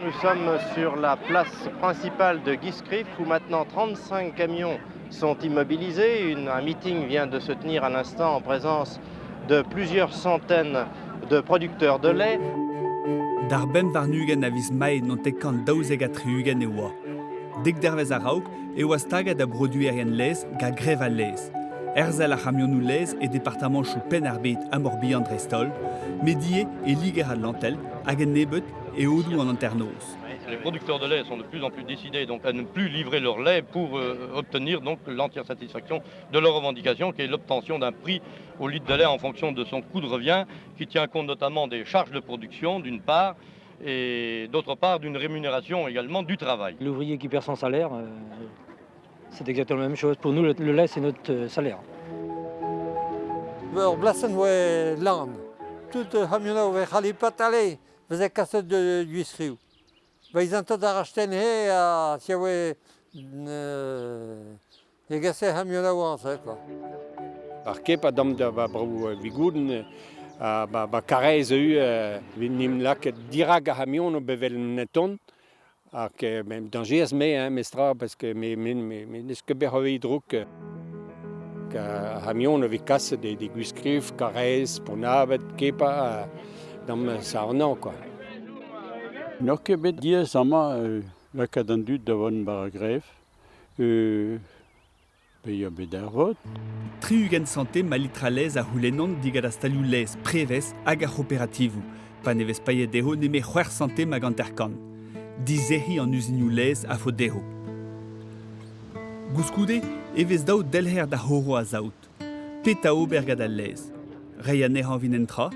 Nous sommes sur la place principale de Guiscriff où maintenant 35 camions sont immobilisés. Une, un meeting vient de se tenir à l'instant en présence de plusieurs centaines de producteurs de lait. D'ar bemp warn-ugent a viz Mae 1972 e oa. Dek dervezh a-raok e oa staget da broduerien laezh gant grev al laezh. Herzel ar c'hamionoù laezh e departamantoù Penn-ar-Bed ha Morbihan dreist-holl, met ivez e Liger-Atlantel hag en nebeud e Aodoù an Hanternoz. Les producteurs de lait sont de plus en plus décidés donc, à ne plus livrer leur lait pour euh, obtenir donc l'entière satisfaction de leur revendication, qui est l'obtention d'un prix au litre de lait en fonction de son coût de revient, qui tient compte notamment des charges de production d'une part, et d'autre part d'une rémunération également du travail. L'ouvrier qui perd son salaire, euh, c'est exactement la même chose. Pour nous, le, le lait, c'est notre euh, salaire. Ur blasenn oa lan. Tout ar c'hamionoù e c'halle pas aller veze kaset da Gwiskriv. Ba izantet ar astenn he ha si oa e gase c'hamionoù añse quoi. Ar kep a damm da va bro Vigouden ha ba, ba Karaez eu evit nim lakaet dirak ar c'hamion bevel neton hag même dañjerus me hein, mestra parce que me me me me n'eus ket bet c'hoari drouk ar c'hamion a vez kaset e de Gwiskriv, Karaez, Pont-Abad, Kepa dam Sarnañ quoi. N'oc'h ket bet diaes amañ lakaat an dud da vont war ar grev. Bezañ bet ervat. 60 santim a litra laezh a c'houlennont digant ar stalioù-laezh prevez hag ar c'hooperativoù, pa ne vez paeet dezho nemet c'hwec'h santim hag hanter-kant. Dizec'hiñ an uzinioù-laezh a faot dezho. Gouskoude e vez dav delc'her da c'horo a saout. Petra ober gant al laezh? Reiñ anezhañ evit un tra?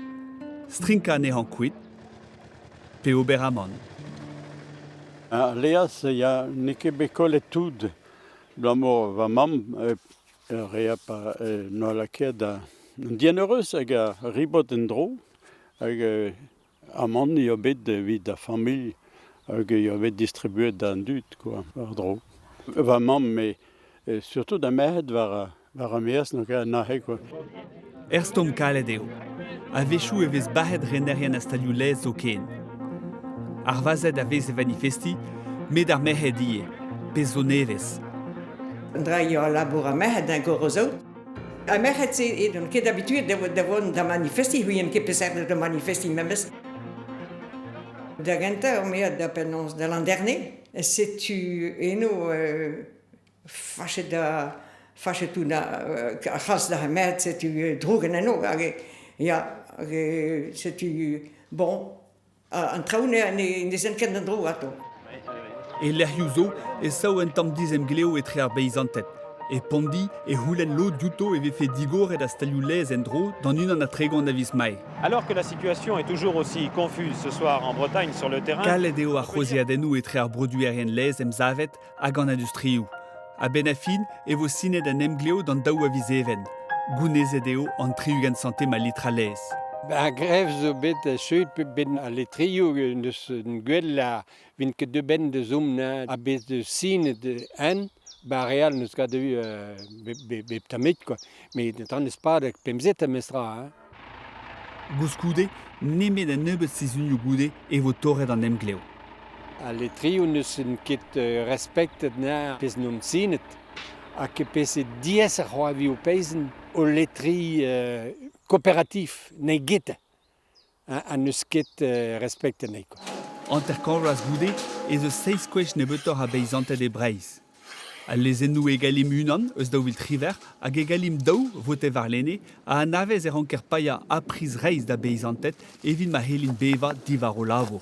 Strinkañ anezhañ kuit? Pe ober amann? Ar laezh ya n'eo ket bet kollet tout. Abalamour va mamm rea pa n'oa lakaet an dieneurus hag ar ribot en-dro hag amann eo bet evit ar familh hag eo bet distribuet d'an dud quoi war-dro. Va mamm met surtout da merc'hed war war ar maez n'o ket nac'het quoi. Er stourm kalet eo. A-wechoù e vez bac'het renerien ar stalioù-laezh zoken. Ar wazed a vez e vanifestiñ, met ar merc'hed ivez, pezh zo nevez. An dra eo al labour ar merc'hed en gorozout. Ar merc'hed-se edont ket habituet da vont da manifestiñ, c'hwi ket peseurt da manifestiñ memes. Da gentañ omp aet da penaos da Landerne, setu eno euh, Fachet da fachet out ar c'has da met setu droug en eno hag ya hag setu bon an traoù ne ne zent ket en-dro atav. E lec'hioù zo e sav un tamm dizemglev etre ar beizanted. E Pondi e c'houlenn lod diouto e vefe digoret ar stalioù-laezh en-dro d'an 31 a viz Mae. Alors que la situation est toujours aussi confuse ce soir en Bretagne sur le terrain. Kalet eo ar c'hoziadennoù etre ar broduerien laezh emsavet hag an industrioù. A-benn ar fin e vo sinet un emglev d'an daou a viz Even. Gounezet eo an 60 santim al litr a laezh. Ar grev zo bet seut ben al letrioù neus gwell a vin ket de benn da zom a bez de sinet en ba re all neus ket eu bep tammig quoi. Met an eus pad pemzet mestra hein. Gouskoude, nemet un nebeud sizhunioù goude e vo torret an emglev. Al letrioù n'eus ket respektet na pezh n'omp sinet ha ket pezh diaes ar c'hoavioù peizenn o letri kooperativ n'eo get ha n'eus ket respektet anezho quoi. Hanter-kant vloaz goude ez eus seizh kwech nebeutoc'h a beizanted e Breizh. Al lezennoù Egalim unan eus 2018 hag Egalim daou votet warlene a anavez e ranker paeañ ha priz reizh da beizanted evit ma c'hellint bevañ diwar o labour.